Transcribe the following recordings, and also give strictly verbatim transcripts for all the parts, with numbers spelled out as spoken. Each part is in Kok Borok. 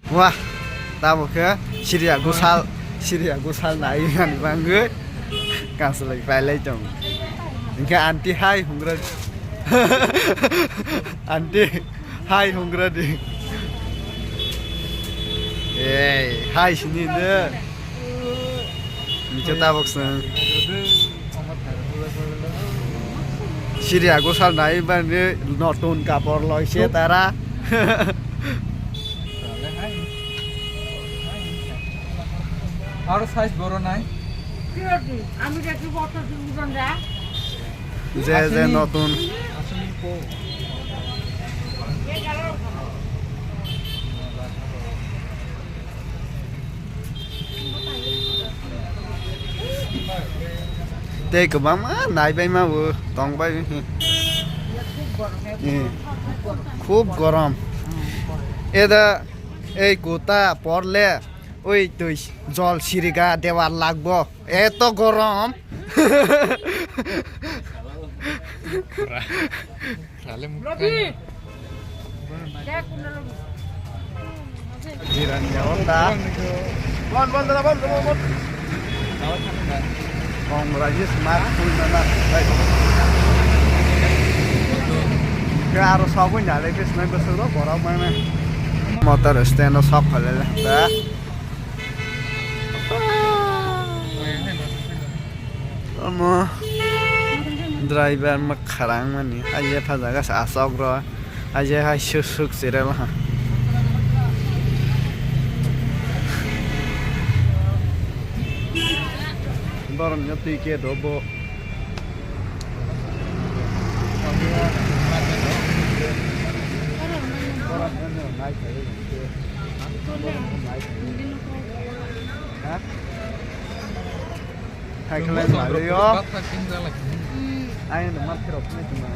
Wah, tamo khe Siriya Gosal, Siriya Gosal nai nani bangwi kansoloi pailai tong. Hingke aunty hai hungra. Aunty hai hungra di. Ei, hai sini de. Nike tabok seng. Siriya Gosal nai bani notun kapor loise tara. Aro size boro nai. Ki odi? Ami dekhi boto di ujon da. Je, je, asini notun. Asini ko. Tei kwbangma naibaima bo tongbai. Eh, khub gorom. Eda ei kuta porle oi twi jol siriga dewar lagbo. Eto gorom. Rale mukha. Jirani ya onda. Bon, bon, dada, bon, bon, bon. Kongra ji smart phone na na. Ke aro sobo nya le ke snai besu ro borok mane. Motor stand o sok phale le ta. Omo driver ma kharang mani, aje pha jaga sa asok ro, aje hai suk suk cherel ha. Borok no twi ke do bo. Ha? Hai khlai ma le yo. Ai no mar phirok phai tuma.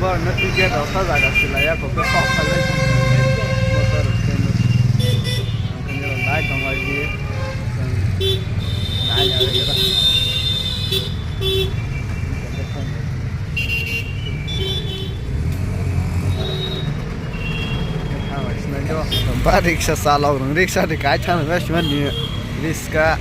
Borok no ticket rok sa jaga silai ya kok kok khlai. Motor stand. Ang kani rok nai tong lai di. Nai ya. Ba riksa chalok rwng riksa de kai thang rwng sima ni riska.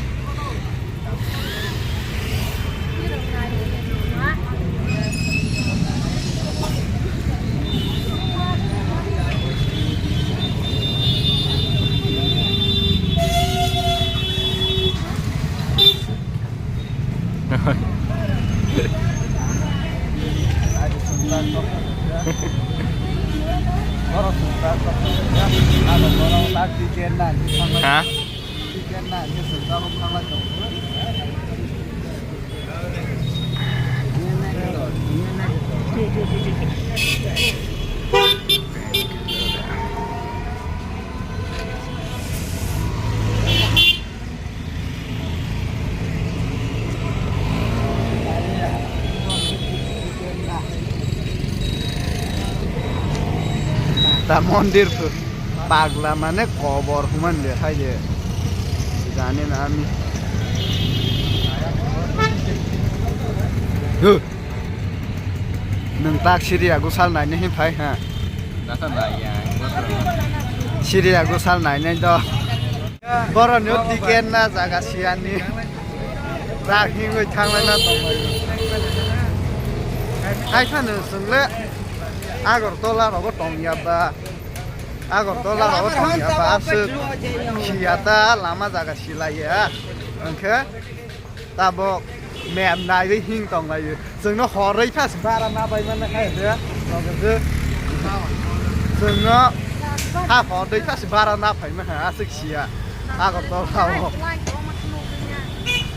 Ha? Ta mondir pagla mane kobor human de hai de. Jani na ami. Huh. Nwng tak Siriya Gosal naina hin phai ha? Nasa nai ya. Siriya Gosal nainai do. Boroni o ticket na jaga siyani. Rak hingwi thanglai na tonglaio. Hai phano chwngle Agartala rogo tongya ba. Agartala rogo tongya ba aswk siya ta lama jaga silaiya. Hwnkhe Tabok map naiwi hing tonglaio. Chwngno horwi phas bara na bai mano khe de. Loge de. Chwngno ha horwi phas bara na phai ma ha aswk siya. Agartala o.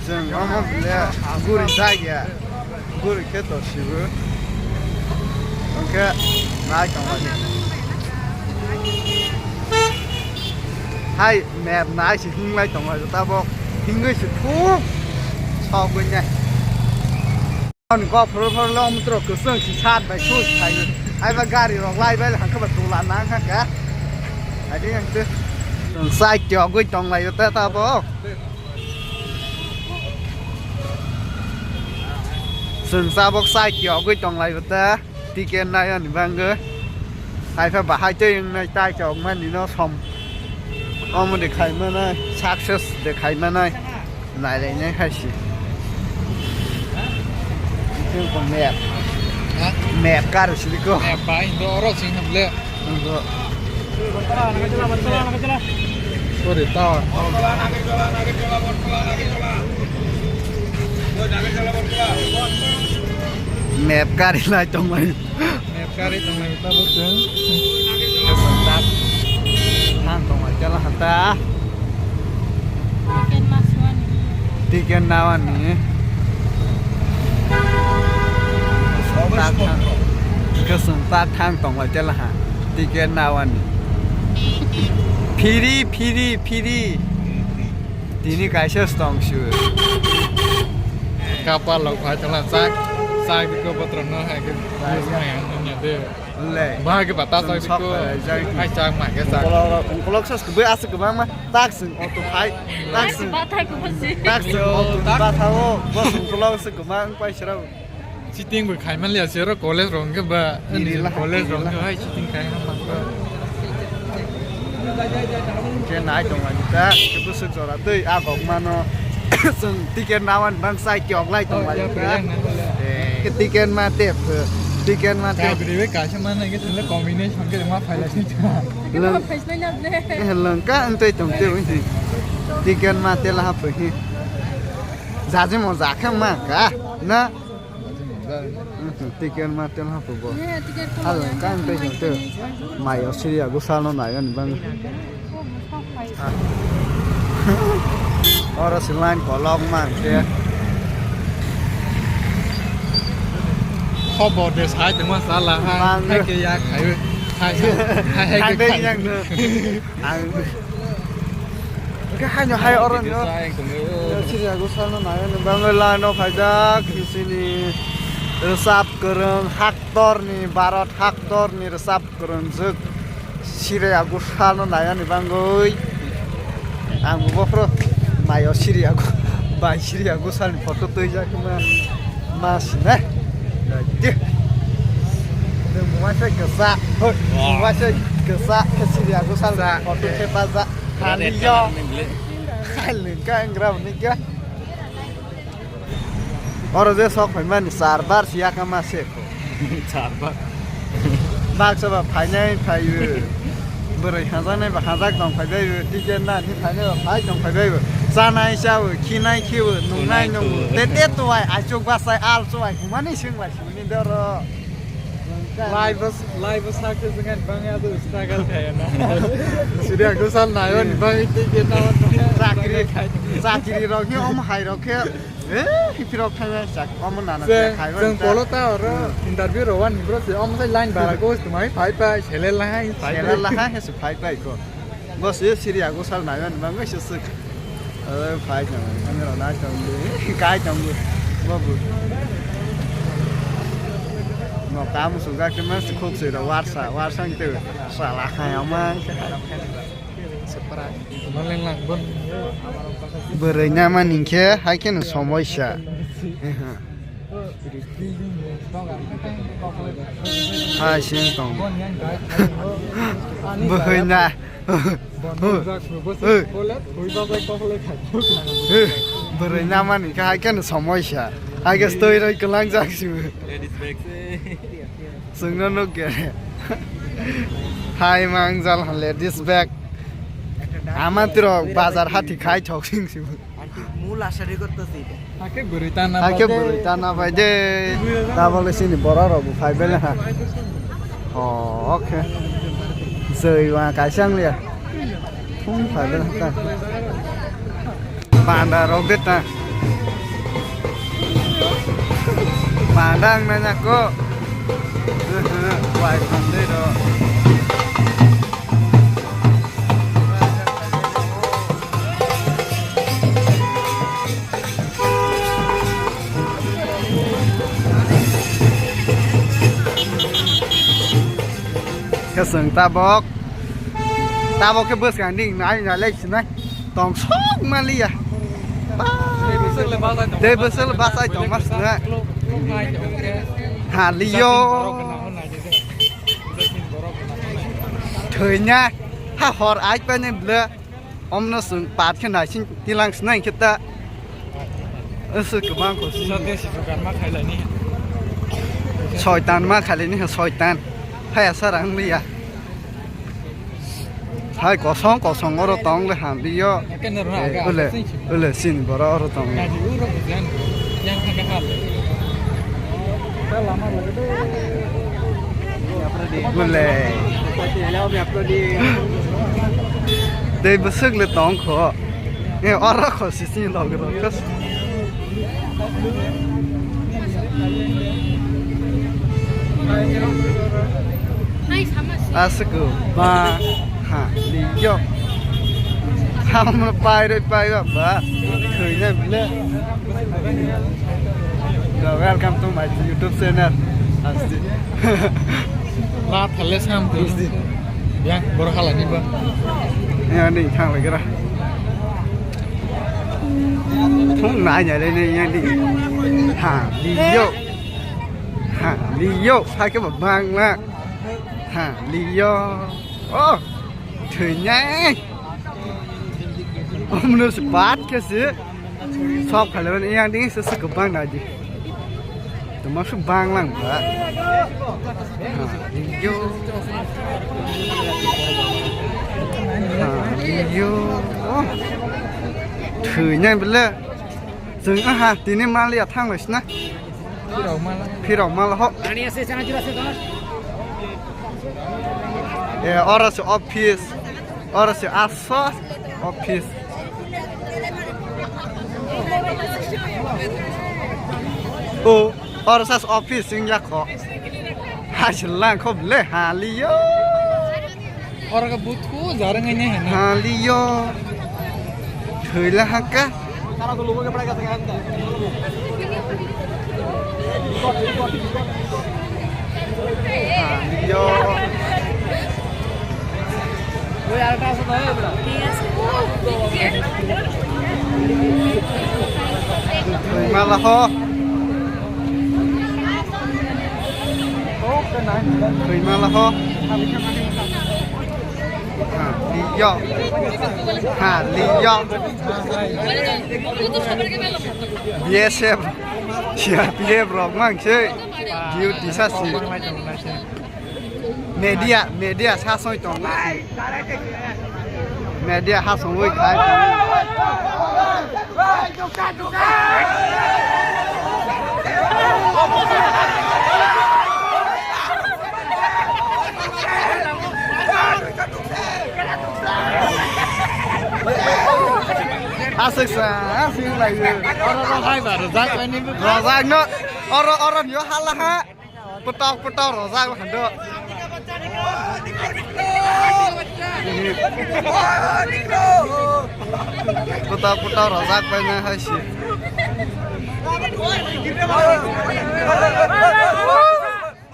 Chwng omo le guri jagya. Guri khe to sibo. Hwnkhe nai tonglaio. Hai. Map nai se hinglai tongo tabok hingwi se thuk sogwi nai. Ani kok phoro phoro le omtro kwchwng si sat bai thuk sai. Ai ba gari rok lai bai hangkhe ba dula nang kha ka. Adi hangte. Chwng sai kyogwi tonglaio ta tabok. Chwng tabok sai kyogwi tonglaio ta. Ticket nai ani bangwi. Haikhe bahai tei wngnai tai chok mani no som. Omo de khai manai, success de khai manai. Nai lai nai khai si. Ko map. Ha? Map kar si ko. Map ba indo oro sing hamle. Indo. Sorry, tower. Map kar lai tong mai. Map kari tongnai tabuk chwng. Thang tongma kela hata. Ticket mas wani. Ticket nawani. Tak thang. Kesung tak thang tongma kela ha. Ticket nawani. Phiri, phiri, phiri. Tini kaisa stong su. Kapal lok phai thala chak, chak diko botrok no hai ke use mai ang nya de. Le. Ba ke bata chak diko. Hai chak ma ke chak. Ungkolok, ungkolok sos ke bai asuk ke bang ma. Tak sung auto phai. Tak sung. Bathai ko si. Tak sung auto batha o. Bos ungkolok suk ke bang pai sira. Cheating bo khai man liya se ro college rong ke ba. Iri la, college iri rong la. Ke hai cheating khai ham ba. Ke nai tong lai ta, ke busuk jora tei a kok mano. Sung ticket nawan bang sai kyok lai tong lai ta. Ke ticket ma te, ticket ma te. Ka bri be ka se man ke le combination ke ma phai lai ta. Lang ka ang tei tong te wi. Ticket ma te la ha phi. Jaji mo ja kha ma ka na. Ticket ma tel hapu bo. Hal kan tei song tei. Mayo siri agu sal no nai ani bang. Oro si line kolok ma ke. Khobo de sai de ma sala ha. Hai ke ya khai. Hai hai hai. Ang. Oke, hai no, hai oro no. Siri agu sal no nai ani bang line no phaijak sini resap kereng haktor ni Bharat haktor ni resap kereng jek siri agu sal no nai ani bangoi. Ang bo phro mayo siri agu bai siri agu sal ni photo tui jak ma. Mas ne. Dai. Masa kesa. Hoi, masa kesa. Kesi dia aku sal. Sa. Waktu kita za. Kali yo. Kali ka engra ni ka. Oro je sok phai mani sar bar siya ka mase. Sar bar. Baksa ba phainai phayu. Bwrwi hajaknai ba hajak tong phai bai bo, ticket na ni phainai ba phai tong phai bai bo. Chanai chao, khinai khibo, nungnai nungo. Te te tuwai, achuk basai, al chuwai, humani sing lai sini doro. Live bus, live bus sakhe singan bang ya tu struggle kaya na. Siri aku sal nayo ni bang ticket na. Chakri, chakri rok ni om hai rok khe. Eh, hipirok thangna chak, omo nana je, khai chwng polo ta oro interview ro wan bro se, omo sai line bara go tumai phai phai, sele lahai phai. Sele lahai he su phai phai ko. Bos ye siri ago sal nai ban bang se sik. Eh, phai na, kami ro na chong de, kai chong de. Babu. No kam su ga ke mas khok se ro warsa, warsa te. Sala khai ama. Bwrwi nama ningkhe hai kheno somoisa. Hai sing tong. Bwrwi na. Bwrwi nama ningkhe hai kheno somoisa. Hai khe stoi roi kwlangjak sibo. Chwngno nukya. Hai mangjal ha ladies bag. Ama tiro bazar hati khai thok sing sing. Mula sari korto si. Hakhe bwrwi tana bai de. Tabole sini bora rok bo phai bele ha. Oh, okay. Joi wa kaisang liya. Thung phai bele ha ta. Panda rok de ta. Panda ang nanya ko. Wai pande ro. Keseng tabok. Tabok ke bwskang ding nai nai lai sinai. Tong sok maliya. Tei bwswk le basai tong mas na. Haliyo. Thwina ha hor ai pa ni ble. Omno sung pat khe naising tilang snai khe ta. Ese kwbang kho si. Jote si jugar ma khailani. Soitan ma khailani ha soitan. Haya sara ang liya. Hai kosong kosong oro tong le ham liyo. Ken ro na Eh, ga. Ule ule sin bora oro tong. Gaji uro kujan. Yang kha kha. Gulai. Tei bwswk le tong kho. E oro kho sising log rok. Aswk ba ha liyo. Hamno pairwi pairwi ba. Thwina bile. Welcome to my YouTube channel. Asti. La thale sam tu. Asti. Ya, bor hala ni ba. Ya ni thang lagi ra. Thung nai nai le ni ya ni. Ha, liyo. Ha, liyo. Hai ke ba bang la. Ha, liyo. Oh. Thwinai. Omno se bat khe se. Sok phale ban yang ding se se kwbang na di. Tuma su bang lang ba. Ha, yo. Ha, yo. Thwinai bele. Jeng aha tini maliya thang lai sna. Phirok mala ho. Eh, oro se office. Oro se aso office. O, oro sas office sing yakho. Hasil lang kho ble haliyo. Oro ka buthu jarang ini hana. Haliyo. Thwila haka. Haliyo. Thwima laho. Thwima laho. Ha, liyo. Ha, liyo. B S F, C R P F rok mang se. Duty sa si. Media, media sa soi tong. Media ha songwi khai. Aswk sa, aswk lai. Oro ro hai ba rojak ani. Rojak no, oro oro nyo hala ha. Putok putok rojak hando. Putok putok rojak bai na hai si.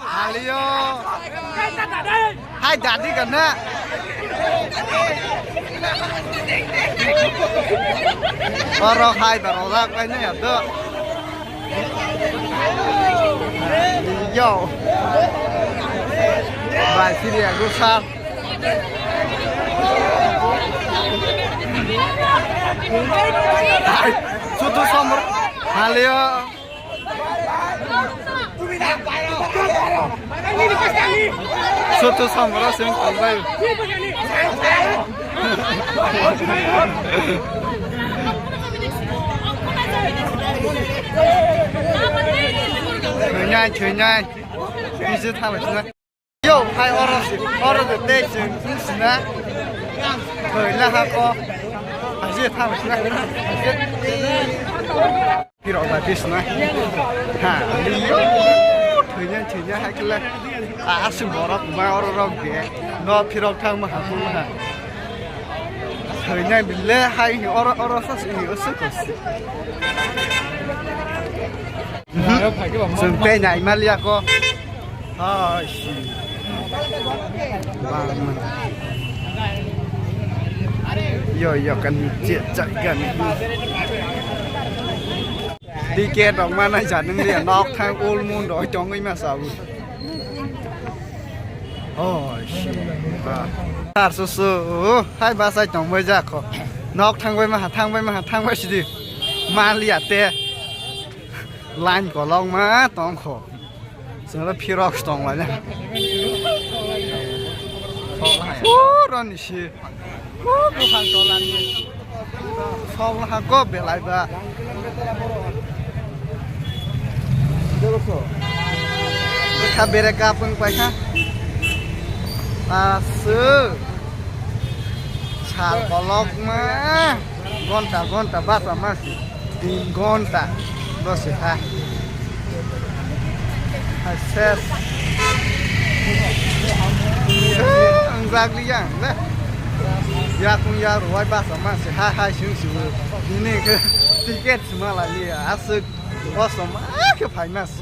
Haliyo. Hai dadi kana. Oro hai da rojak bai na ya do. Yo. Bai siri ya gusar. Hai, sutu somor. Haliyo. Soto samra seng tongbai. Thwinai, thwinai. Bisi thalai sina. Yo, hai oro si, oro de tei chwng sina. Thwila ha ko. Haji thalai sina. Phirok bai bisna. Ha, liyo. Thwinai, thwinai, hai khle. A, aswk borok ma oro rok de. No phirok thang ma ha, ma ha. Thwinai bile hai ni oro, oro sa si ni osu kosi. Mhm. Chwng tei nai ma liya ko. Hai si. Bang man. Yo, yo, kan cek cek kan. Ticket rok ma nai ja nung liya, nok thang ul mun roi tongwi ma sa u. Oh, shit. Sar susu. Hai bachai tongbai jakho. Nok thangbai maha, thangbai maha, thangbai sidi. Maliya te. Line kolok ma tongkho. Sengla phirok tonglaina. Pura ni si. Buphang tolani. Sok laha ko belai ba. Kha bere kapung paikha. Asu. Sal kolok ma. Gonta gonta basa masi. Tin gonta. Basi ha. Ses. Ang jagli yang le. Yakung ya ruwai basa ma se ha ha sing sing. Ini ke tiket sima la li asuk. Basa ma ke famous.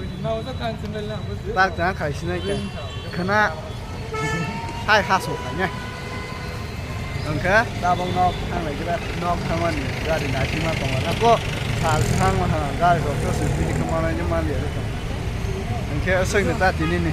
Tak jang khai sinai ke. Khana hai ha so khai ne. Hwnkhe tabok nok thang lai khe nok thangmani gari naisingma tongo. Nako sal thangma ha gari rok to sipiri khe manai ni manliya. Hwnkhe aswkni ta tini ni.